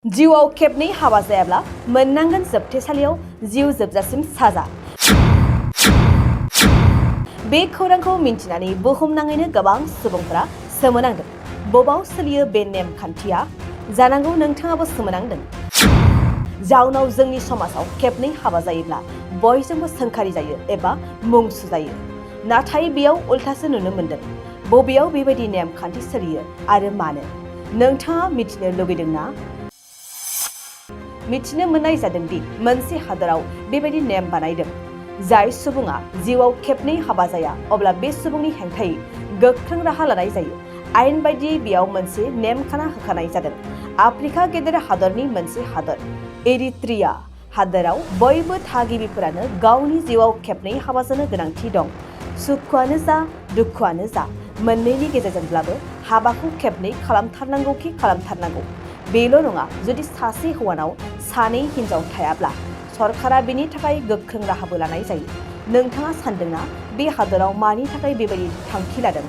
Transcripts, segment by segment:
जिउआव खेबनै हाबा जायाब्ला मोननांगोन जोबथेसालियाव जिउ जोबजासिम साजा। बे खौरांखौ मिन्थिनानै बुहुमनाङैनो गोबां सुबुंफोरा सोमोनांदों। बबाव सोलियो बे नेमखान्थिया? जानांगौ नोंथाङाबो सोमोनांदों। जाउनाव जोंनि समाजाव खेबनै हाबा जायोब्ला बयजोंबो सोंखारि जायो एबा मुं सुजायो। नाथाय बेयाव उल्थासो नुनो मोन्दों। बबेयाव बेबायदि नेमखान्थि सोलियो आरो मानो? नोंथाङा मिथिनो लुगैदों ना? मिथिनो मोननाय जादों दि मोनसे हादराव बेबायदि नेम बानायदों। जाय सुबुङा जिउआव खेबनै हाबा जाया अब्ला बे सुबुंनि हेंथायै गोख्रों राहा लानाय जायो। आयेन बायदियै बेयाव मोनसे नेमखाना होखानाय जादों। आफ्रिका गेदेर हादरनि मोनसे हादर एरिट्रिया हादोराव बयबो थागिबिफोरानो गावनि जिउआव खेबनै हाबा जानो गोनांथि दं। सुखुआनो जा दुखुआनो जा मोननैनि गेजेरजोंब्लाबो हाबाखौ खेबनै खालामथारनांगौखि खालामथारनांगौ। बेल' नङा, जुदि सासे हौवानाव सानै हिनजाव थायाब्ला सरकारा बेनि थाखाय गोख्रों राहाबो लानाय जायो। नोंथाङा सानदोंना बे हादराव मानि थाखाय बेबायदि थांखि लादों?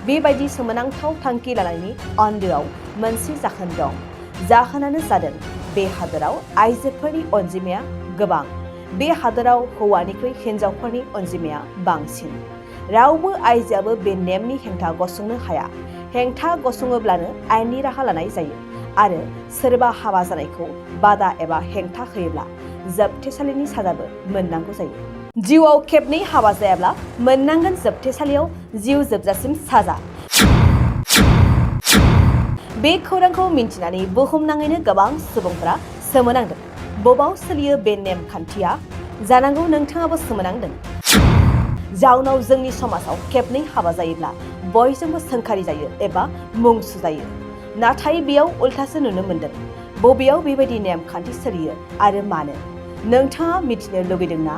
बेबायदि सोमोनांथाव थांखि लानायनि आन्दोआव मोनसे जाहोन दं। जाहोनानो जादों बे हादराव आइजोफोरनि अनजिमाया गोबां। बे हादराव हौवानिख्रुइ हिनजावफोरनि अनजिमाया बांसिन। रावबो आइजोआबो बे नेमनि हेंथा गसंनो हाया। हेंथा गसङोब्लानो आयेननि राहा लानाय जायो। आरो सोरबा हाबा जानायखौ बादा एबा हेंथा होयोब्ला जोबथेसालिनि साजाबो मोननांगौ जायो। जिउआव खेबनै हाबा जायाब्ला मोननांगोन जोबथेसालियाव जिउ जोबजासिम साजा। बे खौरांखौ मिन्थिनानै बुहुमनाङैनो गोबां सुबुंफोरा सोमोनांदों। बबाव सोलियो बे नेमखान्थिया? जानांगौ नोंथाङाबो सोमोनांदों। जाउनाव जोंनि समाजाव खेबनै हाबा जायोब्ला बयजोंबो सोंखारि जायो एबा मुं सुजायो। नाथाय बेयाव उल्थासो नुनो मोन्दों। बबेयाव बेबायदि नेमखान्थि सोलियो आरो मानो? नोंथाङा मिथिनो लुगैदों ना?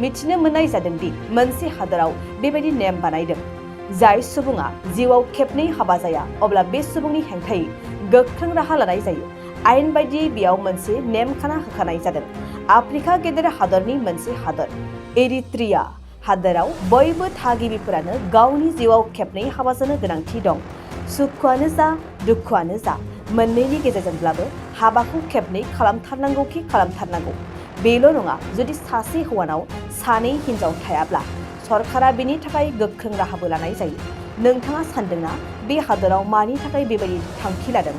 मिथिनो मोननाय जादों दि मोनसे हादराव बेबायदि नेम बानायदों। जाय सुबुङा जिउआव खेबनै हाबा जाया अब्ला बे सुबुंनि हेंथायै गोख्रों राहा लानाय जायो। आयेन बायदियै बेयाव मोनसे नेमखाना होखानाय जादों। आफ्रिका गेदेर हादरनि मोनसे हादर एरिट्रिया हादोराव बयबो थागिबिफोरानो गावनि जिउआव खेबनै हाबा जानो गोनांथि दं। सुखुआनो जा दुखुआनो जा मोननैनि गेजेरजोंब्लाबो हाबाखौ खेबनै खालामथारनांगौखि खालामथारनांगौ। बेल' नङा, जुदि सासे हौवानाव सानै हिनजाव थायाब्ला सरकारा बेनि थाखाय गोख्रों राहाबो लानाय जायो। नोंथाङा सानदोंना बे हादराव मानि थाखाय बेबायदि थांखि लादों?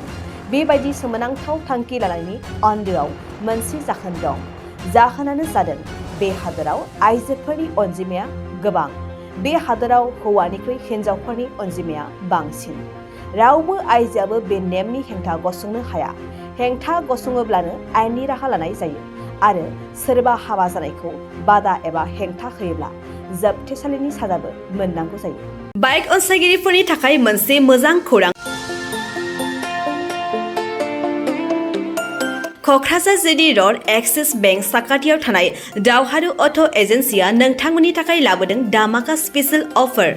बेबायदि सोमोनांथाव थांखि लानायनि आन्दोआव मोनसे जाहोन दं। जाहोनानो जादों बे हादराव आइजोफोरनि अनजिमाया गोबां। बे हादराव हौवानिख्रुइ हिनजावफोरनि अनजिमाया बांसिन। रावबो आइजोआबो बे नेमनि हेंथा गसंनो हाया। हेंथा गसङोब्लानो आयेननि राहा लानाय जायो। आरो सोरबा हाबा जानायखौ बादा एबा हेंथा होयोब्ला जोबथेसालिनि साजाबो मोननांगौ जायो। बाइक अनसायगिरिफोरनि थाखाय मोनसे मोजां खौरां। Kokrajhar GD road axis bank साखाथियाव थानाय दावहारु अट' एजेन्सिया नोंथांमोननि थाखाय लाबोदों धामाका स्पेशेल अफार।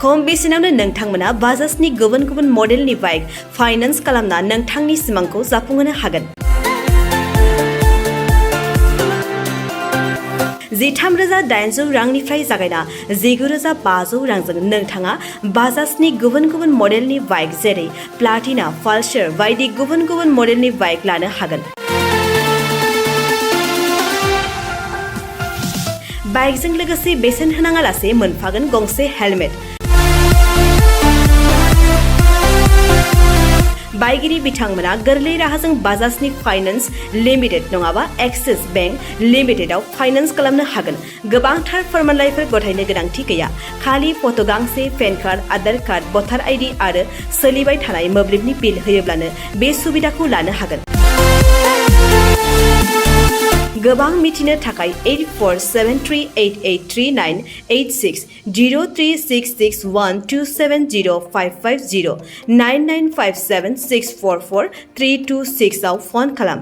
खम बेसेनावनो नोंथांमोना बाजाजनि गुबुन गुबुन मडेलनि बाइक फाइनान्स खालामना नोंथांनि सिमांखौ जाफुंहोनो हागोन। 13,800 रांनिफ्राय जागायना 19,500 रांजों नोंथाङा बाजाजनि गुबुन गुबुन मडेलनि बाइक जेरै प्लाटिना, पालसार बायदि गुबुन गुबुन मडेलनि बाइक लानो हागोन। बाइकजों लोगोसे बेसेन होनाङालासे मोनफागोन गंसे हेलमेट। बाइगिरि बिथांमोना गोरलै राहाजों बाजाजनि फाइनान्स लिमिटेड नङाबा एक्सिस बेंक लिमिटेडआव फाइनान्स खालामनो हागोन। गोबांथार फोरमानलाइफोर गथायनो गोनांथि गैया। खालि फट' गांसे, पेन कार्ड, आधार कार्ड, भटार आइडि आरो सोलिबाय थानाय मोब्लिबनि बिल होयोब्लानो बे सुबिदाखौ लानो हागोन। गोबां मिथिनो थाखाय 8473883986 03661270550 9957644326 आव फन खालाम।